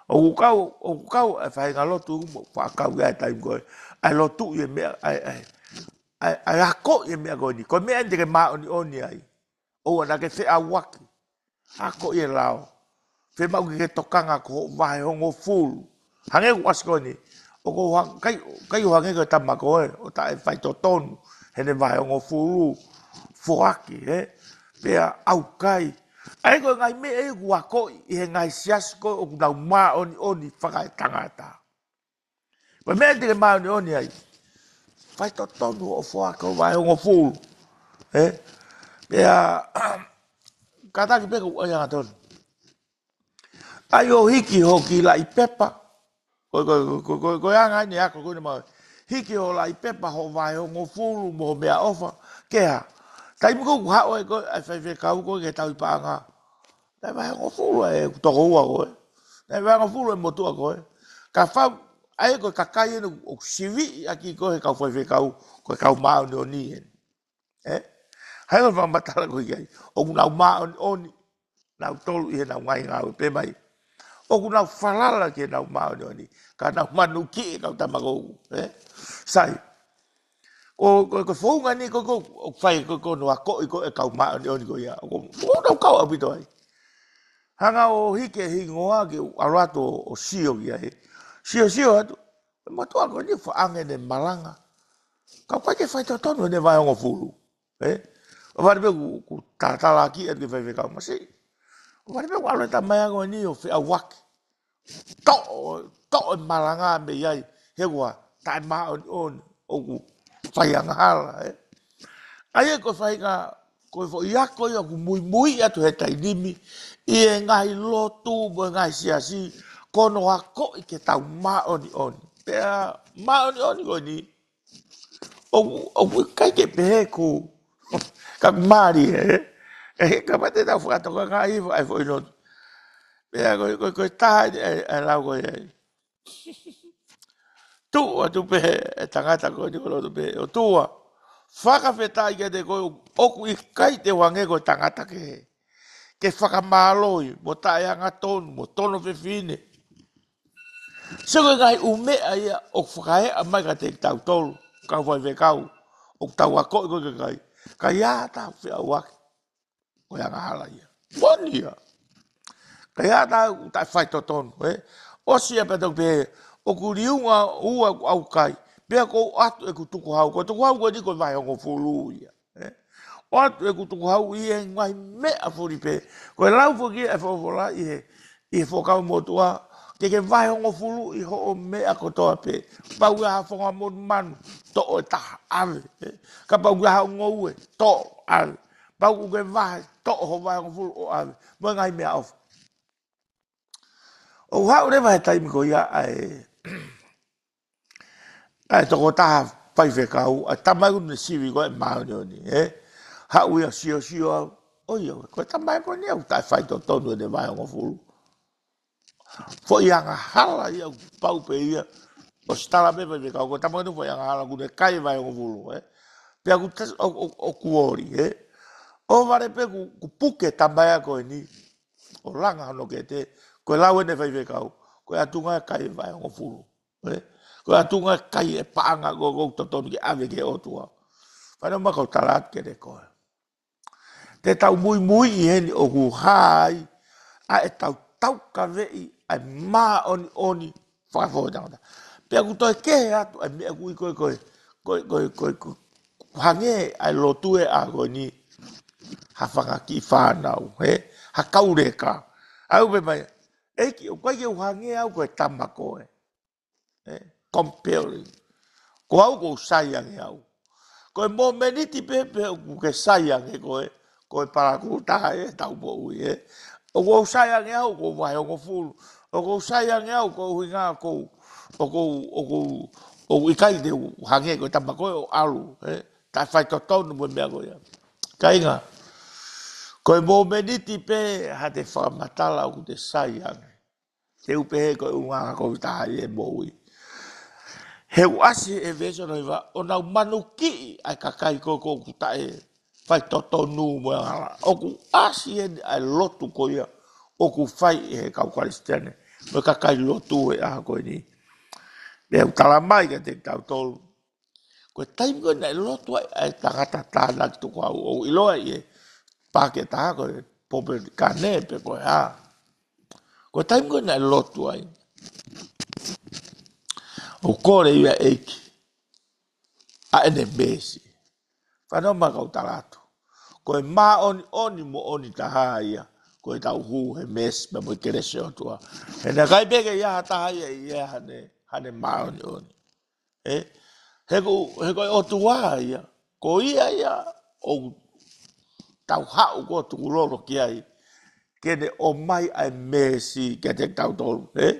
ʻOku kau, ʻoku kau e faiʻanga lotu mo fakakau ia e taimi ko ē. ʻA e lotu ʻi he meʻa, ʻa e, ʻa e, ʻa e, ʻa e akoʻi e meʻa ko eni. Ko e meʻa eni te ke māʻoniʻoni ai. ʻOua naʻa ke feʻauaki. Akoʻi e lao. Fiemaʻu ke ke tokanga ko hoʻo vahe hongofulu. Hangē ko e ʻasi ko eni. ʻOku ou ha-, ʻikai, ʻikai ʻo hangē ko e tama ko ē, ʻo taʻefaitotonu, heʻene vahe hongofulu, foaki, ē? Pea ʻaukai. ʻA ia ko e ngaahi meʻa ia ʻoku akoʻi ʻi he ngaahi siasi ko ē ʻoku nau māʻoniʻoni fakaetangata. Ko e meʻa te ke māʻoniʻoni ai. Faitotonu hoʻo foaki hoʻo vahe hongofulu. Ē? Pea, kātaki pē ko e ʻai angatonu. ʻAi ʻo hiki ho kiʻi laʻi pepa. Ko, ko, ko, ko, ko e anga eni ako ko eni mau. Hiki ho laʻi pepa hoʻo vahe hongofulu mo ho meʻaʻofa. Kehe. Taimi ko ē ʻoku haʻu ai ko ē ʻa e faifekau ko ē ki he tauhi paʻanga. Naʻe vahe hongofulu ʻa e tokoua ko ē. Naʻe vahe hongofulu ʻa e motuʻa ko ē. Ka fau, ʻa ia ko e kakai eni ʻoku siviʻi ʻaki ko ē he kau faifekau, ko e kau māʻoniʻoni eni. Ē? Hangē ko e fakamatala ko ē ki ai. ʻOku nau māʻoniʻoni, nautolu ʻi heʻenau ngaahi ngāue pē mai. ʻOku nau falala ki heʻenau māʻoniʻoni. Ka nau manukiʻi e kau tama ko ē. Ē? Sai. Ko, ko, ko e founga ni ko, ko, ʻoku fai ko, ko hono akoʻi ko e kau māʻoniʻoni ko ia. ʻOku, ʻoku nau kau ʻaupito ai. Hanga ʻo hiki e hingoa ke ʻalu atu ʻo, ʻo sio ki ai. Sio, sio atu. Motuʻa ko eni faʻa ʻange ʻene malanga. Ka ʻoku ʻikai ke faitotonu ʻene vahe hongofulu. Ē? ʻOku vale pē ʻoku, ʻoku talatalaaki atu ki he faifekau masiʻi. ʻOku vale pē ʻoku ʻalu e tama ia ko eni ʻo feʻauaki. Toʻo, toʻo e malanga mei ai, he ʻoku taʻemāʻoniʻoni, ʻoku fai angahala, ē. ʻA ia ko e faʻahinga ko e foʻi ako ia ʻoku muimui atu he taimi ni ʻi he ngaahi lotu mo e ngaahi siasi, ko hono akoʻi ke tau māʻoniʻoni. Pea māʻoniʻoni ko eni, ʻoku, ʻoku ʻikai ke pehē ʻoku, ka mālie, ē? Ē, ka mate tau fakatokangaʻi ʻa e foʻi lotu. Pea ko, ko, ko e taha ʻe, ʻe lau ko ē. Tuʻu atu pē ʻe he tangata ko eni ʻo lotu pē, ʻOtua, fakafetaʻi kiate koe ʻoku ʻikai te u hangē ko e tangata kehe, ke fakamālohi, mo taʻeangatonu, mo tono fefine. Sio ko e ngaahi ʻū meʻa ia ʻoku fakaeʻa mai kiate kitautolu, kau faifekau, ʻoku tau akoʻi ko ē ki he kakai. Ka ʻi ai ha taha ʻoku feʻauaki, ko e angahala ia. Moʻoni ia. Ka ʻi ai ha taha ʻoku taʻefaitotonu, ē? ʻOsi ia pea tau pehē, ʻoku liunga ua ʻeku ʻaukai, pea ʻoku ou ʻoatu ʻeku tukuhau. Ko e tukuhau ko eni ko e vahehongofulu ia, ē? ʻOatu ʻeku tukuhau ʻi he ngaahi meʻa fulipē. Ko e lau foki ʻa e folofola ʻi he, ʻi he Fuakava Motuʻa, ke ke vahehongofulu ʻi hoʻo meʻa kotoa pē. Kapau ʻoku ʻi ai ha fonga monumanu, toʻo ʻe taha, ʻave, ē? Kapau ʻoku ʻi ai ha ngoue, toʻo, ʻave. Kapau ʻoku ke vahe, toʻo ho vahehongofulu ʻo ʻave. Mo e ngaahi meʻaʻofa. ʻOku haʻu leva he taimi ko ia ʻa e, ʻa e tokotaha faifekau, ʻa e tama ʻoku ne sivi ko ē māʻoniʻoni, ē? Haʻu ia ʻo siosio au, ʻoiauē, ko e tama ko eni ʻoku taʻefaitotonu ʻene vahehongofulu. Foʻi angahala ia ʻoku pau pē ia, ʻosi tala mai faifekau, ko e tama ko eni foʻi angahala ʻoku ne kai e vahehongofulu, ē? Pea ʻoku tas-, ʻo, ʻo, ʻoku ʻoli, ē? ʻO vale pē ʻoku, ʻoku puke tama ia ko eni, ʻo langa hono kete, ko e lau ʻene faifekau, ko e ʻatunga e kai e vahehongofulu, ē? Ko e ʻatunga e kai e paʻanga ko ē ʻoku totonu ke ʻave ki he ʻOtua. Fanongo mai kau tala atu kiate koe. Te tau muimui ʻi heni ʻoku hā ai ʻa e tau taukaveʻi ʻa e māʻoniʻoni fakafoʻi tangata. Pea ʻoku toe kehe atu ʻa e meʻa ʻoku ui ko ē, ko e, ko e, ko e, ko e, ko e, hangē ʻa e lotu he ʻaho ko eni ha fanga kiʻi fānau, ē? Ha kau leka. ʻOku pehē mai, ʻEiki, ʻoku ʻikai ke u hangē au ko e tama ko ē. Ē, comparing. Ko au ʻoku ou sai ange au. Ko e momeniti pē pē ʻoku ke sai ange koe, ko e palakū taha ʻi heʻetau moʻui, ē. ʻOku ou sai ange au, ʻoku ou vahehongofulu. ʻOku ou sai ange au, ko e ʻuhinga ʻoku ou, ʻoku ou, ʻoku ou, ʻoku ʻikai te u hangē ko e tama ko ē ʻo ʻalu, ē. Taʻefaitotonu mo e meʻa ko ia. Kāinga, ko e momeniti pē haʻate fakamatala ʻoku te sai ange. Te u pehē ko e ʻuhinga ko e taha ʻi he moʻui. He ʻoku ʻasi he veesi hono hiva, ʻo nau manukiʻi ʻa e kakai ko ē ʻoku taʻefaitotonu mo e angahala. ʻOku ʻasi heni ʻa e lotu ko ia ʻoku fai ʻe he kau Kalisitiane mo e kakai lotu he ʻaho ko eni. Pea ʻoku tala mai kiate kitautolu, ko e taimi ko ē naʻe lotu ai ʻa e tangata tānaki tukuhau, ʻoku ʻiloa ʻi he paaki ʻe taha ko e Pope Kane pe ko e hā. Ko e taimi ko ē naʻe lotu ai, ʻoku kole ia ʻEiki ʻa ʻene meesi. Fanongo mai kau tala atu. Ko e māʻoniʻoni moʻoni taha ia, ko ʻetau hū he meesi pea mo e kelesi ʻa e ʻOtua. He naʻe ʻikai pē ke ʻi ai ha taha ia ʻi ai haʻane, haʻane māʻoniʻoni. Ē? He ko, he ko e ʻOtua ia, ko ia ia ʻoku tau haʻu ko ē ʻo tukulolo ki ai, ke ne ʻomai ʻa e meesi kiate kitautolu, ē?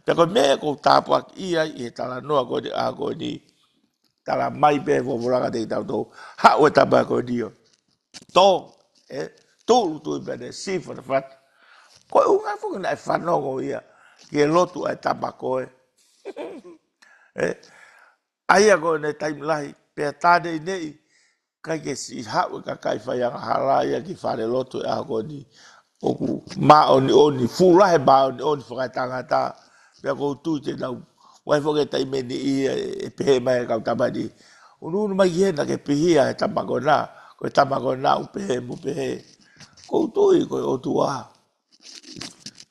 Pea ko e meʻa ʻoku ou tāpuakiʻi ai ʻi he talanoa ko eni ʻaho ko eni, tala mai pē he folofola kiate kitautolu, haʻu e tama ko eni ʻo tō, ē, tūʻulutui pea ne sī fatafata. Ko e ʻuhinga foki naʻe fanongo ia ki he lotu ʻa e tama ko ē. Ē, ʻa ia ko ʻene taimi lahi, pea tā neʻineʻi, ʻikai ke siʻi haʻu e kakai faiangahala ia ki falelotu he ʻaho ko eni. ʻOku māʻoniʻoni, fuʻu lahi e māʻoniʻoni fakaetangata, pea ʻoku ou tui te nau, ʻoku ʻi ai foki e taimi ʻe niʻihi ʻe, ʻe pehē mai e kau tama ni, unuunu mai ki hena ke pihia e tama ko ena, ko e tama ko ena ʻoku pehē mo pehē. ʻOku ou tui ko e ʻOtua.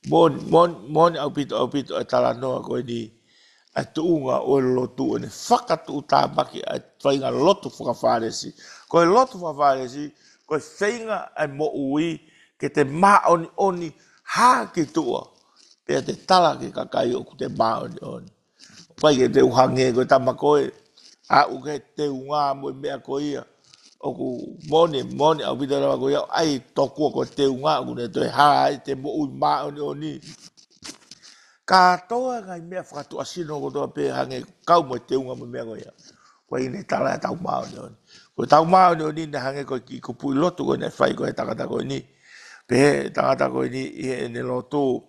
Moʻoni, moʻoni, moʻoni ʻaupito, ʻaupito e talanoa ko eni, ʻa e tuʻunga ʻo e lotu, ʻene fakatuʻutāmaki ʻa e faʻahinga lotu fakafālesi. Ko e lotu fakafālesi, ko e feinga ʻa e moʻui ke te māʻoniʻoni hā ki tuʻa, pea te tala ki he kakai ʻoku te māʻoniʻoni. ʻOku ʻikai ke te u hangē ko e tama ko ē, aʻu ki he teunga mo e meʻa ko ia. ʻoku moʻoni, moʻoni ʻaupito lava ko ia, ʻai tokua ko e teunga ʻoku ne toe hā ai te moʻui māʻoniʻoni. Kātoa ngaahi meʻa fakatuʻasino kotoa pē hangē kau mo e teunga mo e meʻa ko ia. Ko e ʻi ne tala ʻetau māʻoniʻoni. Ko ʻetau māʻoniʻoni naʻe hangē ko e kiʻi kupuʻi lotu ko ē naʻe fai ko ē he tangata ko eni. Pehē ʻe he tangata ko eni ʻi heʻene lotu.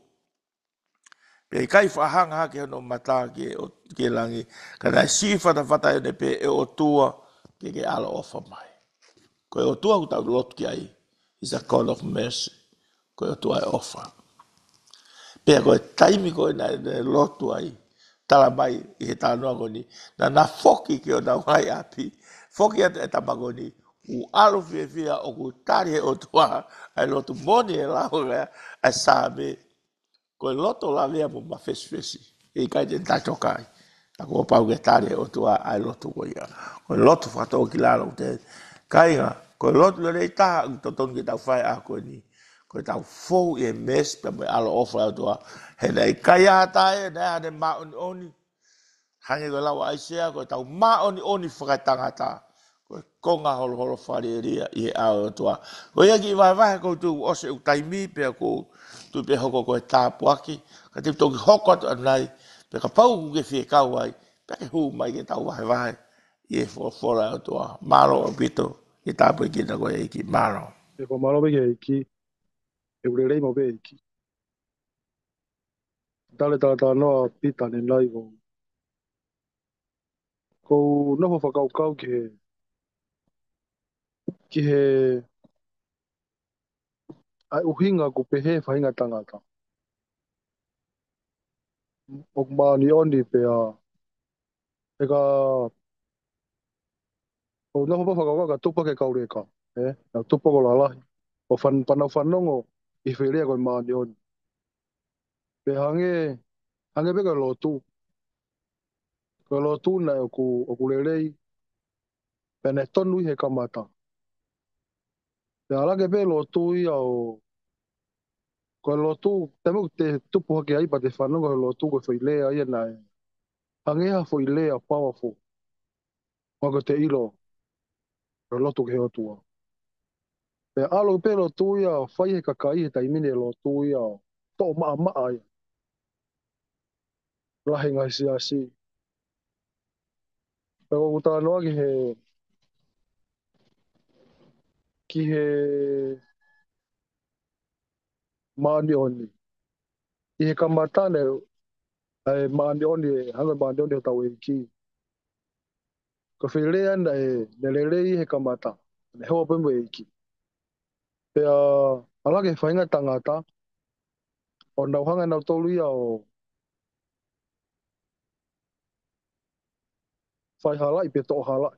Pea ʻikai faʻa hanga hake hono mata ki he ʻo-, ki he langi. Ka naʻe siʻi fatafata ʻene pehē, ʻE ʻOtua, ke ke ʻaloʻofa mai. Ko e ʻOtua ʻoku tau lotu ki ai, is a God of mercy. Ko e ʻOtua ʻe ʻofa. Pea ko e taimi ko ē naʻe, naʻe lotu ai, tala mai ʻi he talanoa ko eni, naʻa na foki ki honau ngaahi ʻapi, foki atu e tama ko eni, ʻoku ʻalu fiefia ʻoku tali ʻe he ʻOtua ʻa e lotu. Moʻoni e lau ʻa e Saame, ko e loto lavea mo mafesifesi, ʻe ʻikai te ne taʻetoka ai. Ka kuo pau ke tali ʻe he ʻOtua ʻa e lotu ko ia. Ko e lotu fakatōkilalo te kāinga, ko e lotu lelei taha ʻoku totonu ke tau fai ʻaho ko eni. Ko ʻetau fou ʻi he mercy pea mo e ʻaloʻofa ʻa e ʻOtua. He naʻe ʻikai ha taha ia naʻe ʻi ai haʻane māʻoniʻoni. Hangē ko e lau ʻa ʻAisea, ko ʻetau māʻoniʻoni fakatangata, ko e konga holoholo fale ʻelia ʻi he ʻao ʻo e ʻOtua. Ko ia kiʻi vahevahe ʻoku ou tui ʻosi ʻeku taimi pea ʻoku ou tui pē ʻe hoko ko e tāpuaki, ka te u toki hoko atu ʻanenai, pea kapau ʻoku ke fie kau ai, pea ke hū mai ke tau vahevahe ʻi he folofola ʻa e ʻOtua. Mālō ʻaupito, ke tāpuekina koe ʻe he ʻEiki. Mālō. ʻE ko mālō pē ki he ʻEiki, ʻe ʻoku lelei mo pē ʻEiki. Tale talatalanoa Pita ʻanenai ko. ʻOku ou nofo fakakaukau ki he, ki he ʻa e ʻuhinga ʻoku pehē faʻahinga tangata. ʻOku māʻoniʻoni pea, ʻe ka, ʻoku ou nofo pē fakakaukau ka tupu hake kau leka, ē? Naʻa tupu hake ʻo lalahi. ʻO fan-, pea nau fanongo ʻi he foʻi lea ko e māʻoniʻoni. Pea hangē, hangē pē ko e lotu. Ko e lotu naʻe ʻoku, ʻoku lelei. Pea naʻe tonu ʻi he kamata. Pea ʻalu hake pē lotu ia ʻo, ko e lotu, taimi ʻoku te tupu hake ai pea te fanongo he lotu ko e foʻi lea ia naʻe. Hangē ha foʻi lea powerful. Mo ko te ʻilo, ko e lotu ki he ʻOtua. Pea ʻalu pē lotu ia, fai he kakai he taimi ni e lotu ia, toʻo maʻamaʻa ia. Lahi ngaahi siasi. Pea ʻoku ou talanoa ki he, ki he māʻoniʻoni. ʻI he kamata naʻe, ʻa e māʻoniʻoni, hangē māʻoniʻoni hotau ʻEiki. Ko e foʻi lea naʻe, naʻe lelei he kamata. Naʻe hoa pē mo e ʻEiki. Pea ʻalu hake faʻahinga tangata, ʻo nau hanga nautolu ia ʻo fai halaʻi pe toʻo halaʻi.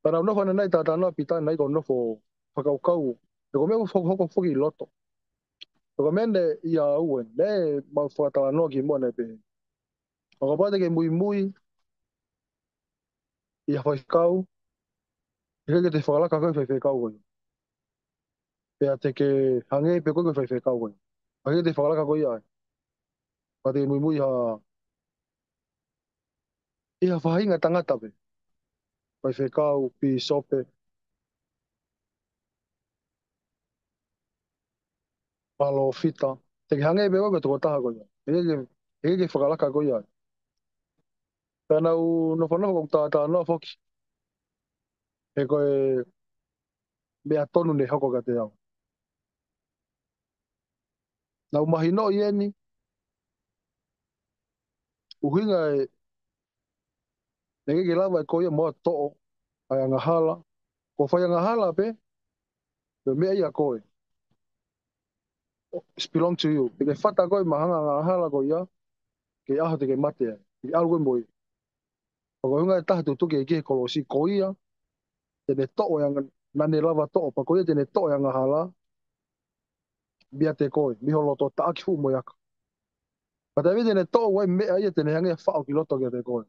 Pea naʻa nau nofo ʻanenai talatalanoa Pita ʻanenai ʻoku ou nofo fakakaukau. He ko e meʻa ʻoku hoko, hoko foki ʻi loto. He ko e meʻa naʻe ʻia au ē, naʻe mau fakatalanoa kimuʻa naʻe pehē. ʻO kapau te ke muimui ʻi ha faifekau, ʻe ʻikai ke te fakalaka koe faifekau koe. Pea te ke hangē pē koe ko e faifekau koe. ʻIkai ke te fakalaka koe ai. Pea te ke muimui ha, ʻi ha faʻahinga tangata pē. Faifekau, pīsope, palōfita. Te ke hangē pē koe ko e tokotaha koe. ʻE ke, ʻe ke fakalaka koe ai. Pea naʻa nau nofonofo ʻoku ou talatalanoa foki. He ko e meʻa tonu naʻe hoko kiate au. Naʻa nau mahinoʻi eni, ʻuhinga ē, naʻe ʻikai ke lava ʻe koe ia mo toʻo ʻa e angahala. Ko e fai angahala pē, ko e meʻa ia ʻa koe. It belong to you. Te ke fata koe mo e hanga angahala ko ia, ki he ʻaho te ke mate ai. Ke ʻalu koe mo ia. Pea ko e ʻuhinga ʻe taha tutuki ʻEiki he kolosi ko ia, te ne toʻo e anga-, naʻa ne lava toʻo, pea ko ia te ne toʻo e angahala, meiate koe, mei ho loto taʻaki fuʻu mo e aka. Pea taimi te ne toʻo ai e meʻa ia te ne hanga ʻo faʻo ki loto kiate koe.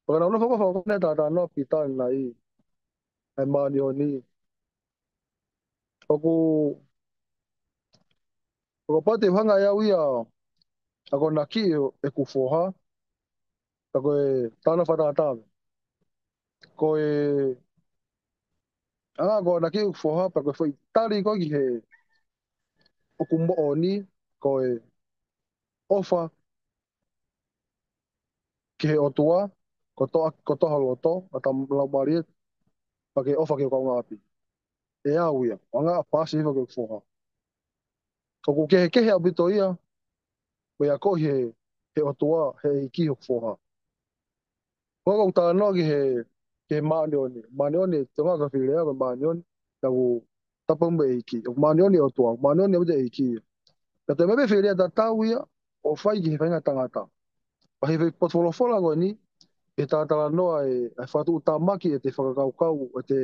Pea naʻa nau nofo fakakaukau ʻanenai talatalanoa Pita ʻanenai, ʻa e māʻoniʻoni. ʻOku, ʻoku pau te u hanga ʻe au ia, ʻa ko e naʻe kiʻi ʻeku foha, ka ko e tāna fakatātā. Ko e, ʻAnga ko ena ki hoku foha, pea ko e foʻi tali ko ē ki he ʻoku moʻoni, ko e ʻofa ki he ʻOtua, kotoa, kotoa ho loto, ʻa e laumālie, pea ke ʻofa ki ho kaungāʻapi. ʻE au ia, ʻoange ʻa e paasi hifo ki hoku foha. ʻOku kehekehe ʻaupito ia, ko e akoʻi he, he ʻOtua, he ʻEiki hoku foha. Ko ʻeku talanoa ki he, ki he māʻoniʻoni. Māʻoniʻoni, te ngā ka fili lea ko e māʻoniʻoni, ʻoku tapa mo e ʻEiki. ʻOku māʻoniʻoni ʻOtua, māʻoniʻoni ʻaupito ʻEiki. Ka te mei fili lea tatau ia, ʻo fai ki he faʻahinga tangata. Pea he foʻi potu folofola ko eni, ʻe talatalanoa e, e fakatuʻutāmaki ʻete fakakaukau, ʻete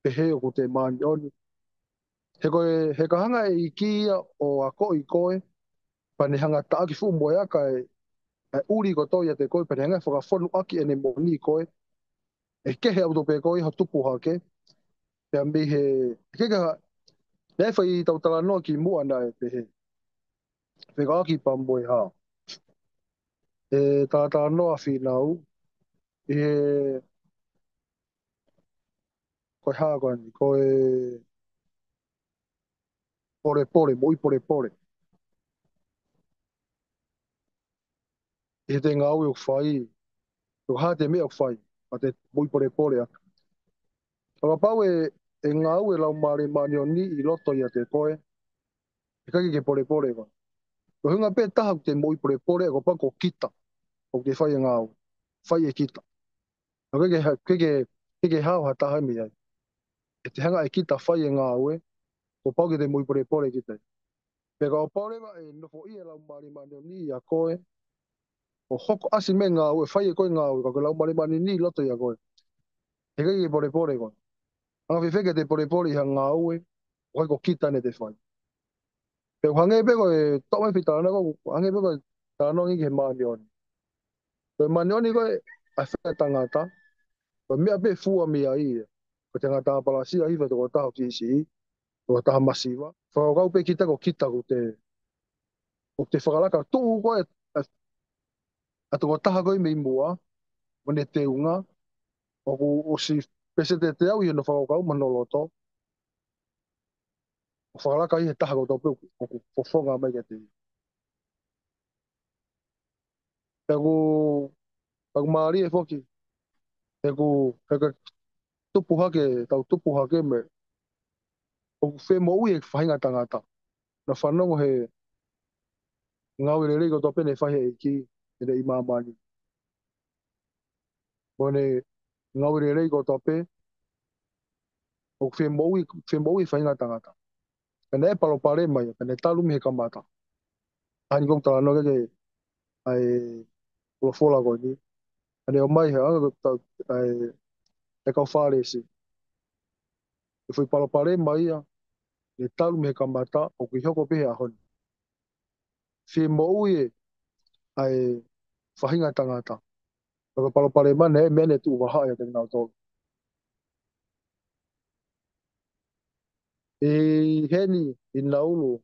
pehē ʻoku te māʻoniʻoni. He ko e, he ka hanga ʻe he ʻEiki ia ʻo akoʻi koe, pea ne hanga taʻaki fuʻu moʻui ʻa e, e ʻuli kotoa ʻiate koe, pea ne hanga fakafonu ʻaki ʻene moʻoni koe, ʻe kehe ʻaupito pē koe ʻi ho tupu hake, pea mei he, ke ka, ne fai ʻetau talanoa kimuʻa naʻe pehē. Fekauʻaki pea mo e hā. ʻE talatalanoa fīnau, ʻi he, ko e hā ko eni, ko e polepole, moʻui polepole. ʻI heʻete ngāue ʻoku fai, ʻoku hā ʻete meʻa ʻoku fai, pea te moʻui polepole ʻa. Kapau ʻe, ʻe ngāue laumālie māʻoniʻoni ʻi loto ʻiate koe, ʻe ʻikai ke polepole koe. Ko e ʻuhinga pē taha ʻoku te moʻui polepole, ko e pau ko kita, ʻoku te fai e ngāue, fai ʻe kita. ʻOku ʻikai ke, ke, ke, ke, ke hao ha taha mei ai. ʻE te hanga ʻe kita fai e ngāue, ko e pau ke te moʻui polepole kita. Pea kapau leva ʻe nofoʻia e laumālie māʻoniʻoni ʻia koe, ʻo hoko ʻasi mei he ngāue, fai ʻe koe e ngāue, ka ko e laumālie māʻoniʻoni ʻi loto ʻia koe. ʻE ʻikai ke polepole koe. ʻAnga fēfē ke te polepole ʻi ha ngāue, ʻoku ʻikai ko kita ne te fai. Pea ʻoku hangē pē ko e, toʻo mai e foʻi talanoa ko ē, hangē pē ko e talanoa ange ki he māʻoniʻoni. Ko e māʻoniʻoni ko e, ʻa e faʻahinga tangata, ko e meʻa pē fua mei ai ia. Ko e tangata ʻapalasia hifo e tokotaha ʻoku siʻisiʻi, tokotaha masiva. Fakakaukau pē kita ko kita ʻoku te, ʻoku te fakalaka tuʻu ko ē, ʻa, ʻa e tokotaha ko ē mei muʻa, mo ʻene teunga, ʻoku ʻosi pēseti ʻe teau ʻi hono fakakaukau mo hono loto, ʻo fakalaka ʻi he taha kotoa pē ʻoku, ʻoku fofonga mai kiate ia. Pea ʻoku, pea ʻoku mālie foki. He ʻoku, he ka tupu hake, tau tupu hake mei, ʻoku femoʻui e faʻahinga tangata. Naʻa fanongo he ngāue lelei kotoa pē ne fai he ʻEiki, ʻi he ʻi māmani. Mo ʻene ngāue lelei kotoa pē, ʻoku femoʻui, femoʻui e faʻahinga tangata. Pea naʻe palopalema ia, pea ne talu mei he kamata. ʻA eni ʻoku ou talanoa ki ai, ʻa e folofola ko eni. ʻA eni ʻomai he anga ko e ta-, ʻa e, e kau Fālesi. ʻE foʻi palopalema ia, ne talu mei he kamata, ʻoku ʻi hoko pē he ʻaho ni. Femoʻui e, ʻa e faʻahinga tangata. Ka ko e palopalema naʻe, meʻa ne tuʻu vahaʻa ia ʻiate kinautolu. ʻI heni, ʻi Naulu,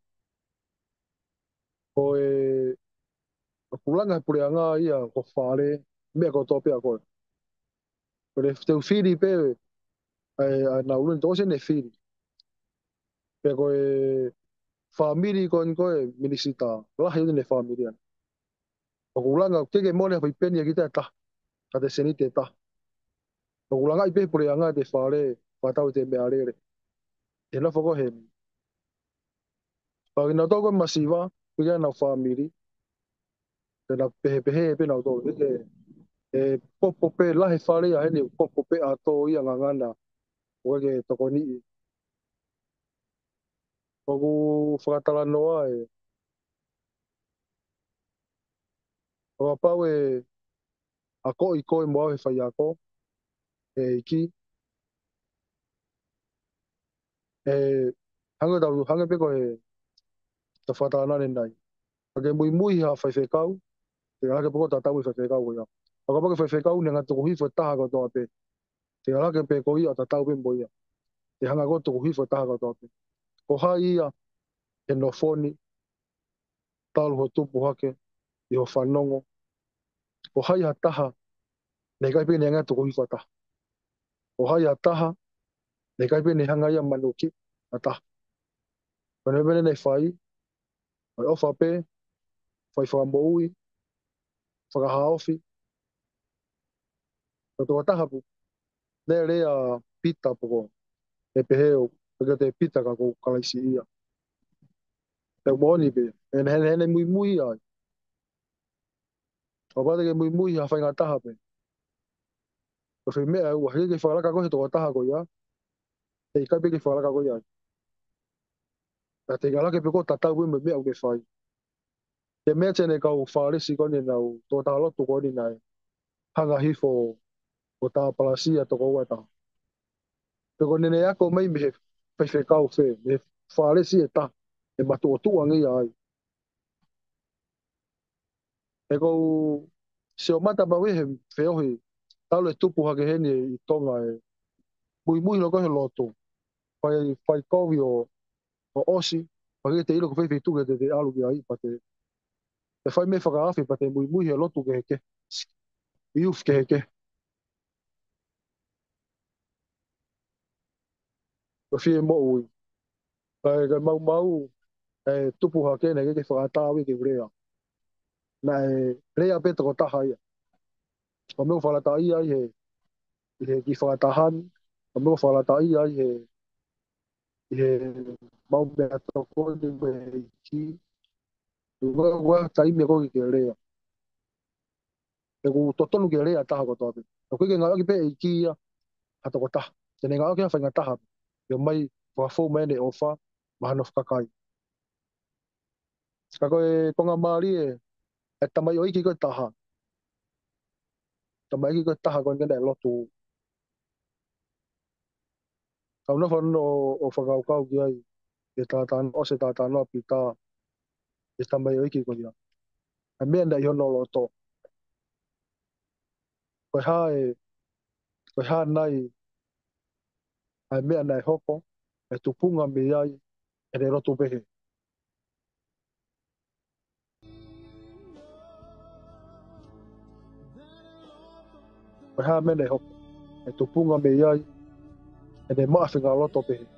ko e, ʻoku langa he puleʻanga ia, ko e fale, meʻa kotoa pē ʻa koe. Ko e teu fili pē, ʻa e, ʻa Naulu ni tō se ne fili. Pea ko e fāmili ko eni ko e minisitā, lahi ʻene fāmili ʻana. ʻOku langa, ʻoku ʻikai ke mole ha foʻi peni ʻa kita ʻe taha, ka te seniti ʻe taha. ʻOku langaʻi pē puleʻanga ʻete fale, fakatau ʻete meʻalele. ʻE nofo ko heni. Pea kinautolu ko e masiva, pea ki heʻenau fāmili. Pea nau pehē pehē pē nautolu. ʻIkai ke, ʻe popo pē lahi e fale ia heni, popo pē ʻa tō ia ngangana. ʻOku ʻikai ke tokoniʻi. ʻOku fakatalanoa ē. ʻO kapau ʻe akoʻi koe mo au he faiako, ʻe ʻEiki. ʻE, hangē tau, hangē pē ko e, ta fakatalanoa ʻanenai. Ka ke muimui ha faifekau, te ke hake pē koe ʻo tatau mo e faifekau ko ia. ʻO kapau ko e faifekau, ne hanga ʻo tuku hifo e taha kotoa pē. Te ke hake pē koe ʻo tatau pē mo ia. Te ke hanga koe ʻo tuku hifo e taha kotoa pē. Ko hai ia, he nofo ni, talu ho tupu hake, ʻi ho fanongo. Ko hai ha taha, naʻe ʻikai pē ke ne hanga ʻo tuku hifo ha taha. Ko hai ha taha, Ne ʻikai pē ne hanga ia ʻo manuki ʻa taha. Ko e meʻa pē naʻe fai, ʻo e ʻofa pē, fai fakamoʻui, fakahaofi. Ko e tokotaha pē, ne lea ʻa Pita pē ko e pehē ʻoku ʻikai ko e Pita ka ko Kalaisi ia. Pea moʻoni pē, ʻene, ʻene, ʻene muimui ai. ʻO kapau te ke muimui ha faʻahinga taha pē, ko e fē meʻa ʻe ua, he ʻikai ke fakalaka koe he tokotaha ko ia, he ʻikai pē ke fakalaka koe ai. Ka te ke laka pē koe ʻo tatau pē mo e meʻa ʻoku ke fai. Te mea tene kau Fālesi ko eni naʻa nau, tokotaha lotu ko eni naʻe hanga hifo ʻo tāpalasia tokoua ʻe taha. Pea ko ʻene ako mai mei he faifekau fē, mei he Fālesi ʻe taha, ʻe matuʻotuʻa ange ia ai. He ʻoku ou sio mata maʻu he feohi, talu e tupu hake heni ʻi Tonga e muimui holo ko ē he lotu. Fai, fai kovi ʻo, ʻo ʻosi, pea ʻikai te ʻilo ko fē feituʻu ke te, te ʻalu ki ai, pea te, te fai meʻa fakaafe, pea te muimui he lotu kehekehe. Youth kehekehe. Ko e fie moʻui. Kae, kae maumau, ʻe tupu hake naʻe ʻikai ke fakaʻatā au ia ke u lea. Naʻe lea pē tokotaha ia. Ko e meʻa ʻoku fakalataʻi ai he, ʻi he kiʻi fakataha ni, ko e meʻa ʻoku fakalataʻi ai he, ʻi he maʻu meʻatokoni mo e ʻEiki. Ua, ua, taimi ko ē ke lea. He ʻoku totonu ke lea ʻa taha kotoa pē. ʻOku ʻikai ke ngāueʻaki pē ʻe he ʻEiki ia ha tokotaha. Te ne ngāueʻaki ha faʻahinga taha pē. ʻO mai fakafou mai ʻene ʻofa, maʻa hono fakakai. Ka ko e konga mālie, ʻe tamaioʻeiki ko ē taha. Tamaioʻeiki ko ē taha ko eni naʻe lotu. Kau nofo ʻo, ʻo fakakaukau ki ai, ʻi he talanoa, ʻosi e talanoa ʻa Pita, ʻi he tamaioʻeiki ko ia. ʻA e meʻa naʻe ʻi hono loto. Ko e hā e, ko e hā nai ʻa e meʻa naʻe hoko, ʻe tupunga mei ai ʻene lotu pehē. Ko e hā e meʻa naʻe hoko, ʻe tupunga mei ai ʻene maʻu faʻahinga loto pehē.